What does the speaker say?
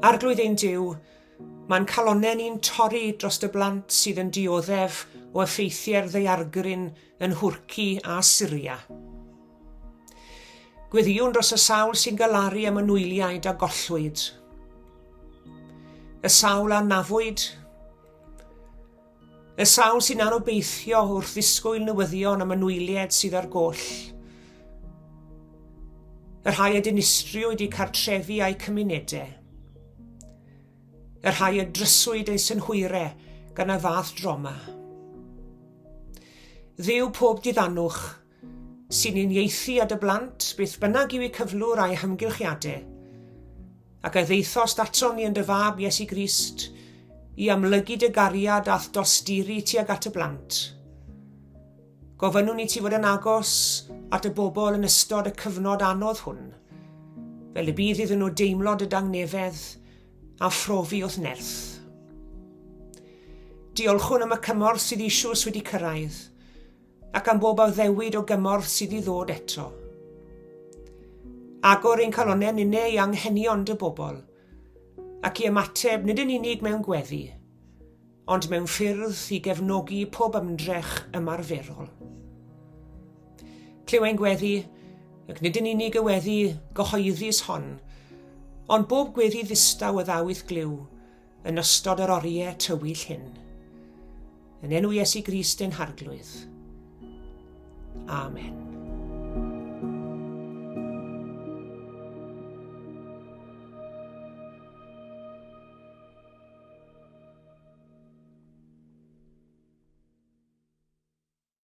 Arglwydd ein Duw, mae'n calonnau ni'n torri dros dy blant sydd yn dioddef o effeithiau'r ddaeargryn yn Nhwrci a Syria. Gweddïwn dros y sawl sy'n galaru am y nwyliaid a gollwyd, y sawl a nafwyd, y sawl sy'n anobeithio wrth ddisgwyl newyddion am y nwyliaid sydd ar goll, y rhai a dinistriwyd eu cartrefi a'u cymunedau, y rhai a dryswyd eu synhwyrau gan y fath droma. Dduw pob diddanwch, sy'n uniaethu â dy blant, beth bynnag yw eu cyflwr a'u hamgylchiadau, ac a ddaethost atom ni yn dy Fab Iesu Grist, i amlygu dy gariad a'th dosturi tuag at y blant. Gofynnwn i ti fod yn agos at y bobl yn ystod y cyfnod anodd hwn, fel y bydd iddyn nhw deimlo dy dangnefedd a phrofi o'th nerth. Diolchwn am y cymorth sydd eisoes wedi cyrraedd, ac am bob addewid o gymorth sydd i ddod eto. Agor ein calonnau ninne i anghenion dy bobl, ac i ymateb nid yn unig mewn gweddi, ond mewn ffyrdd i gefnogi pob ymdrech ymarferol. Clyw ein gweddi, ac nid yn unig y weddi gyhoeddus hon, ond bob gweddi ddistaw y ddaw i'th glyw yn ystod yr oriau tywyll hyn. Yn enw Iesu Grist ein Harglwydd. Amen.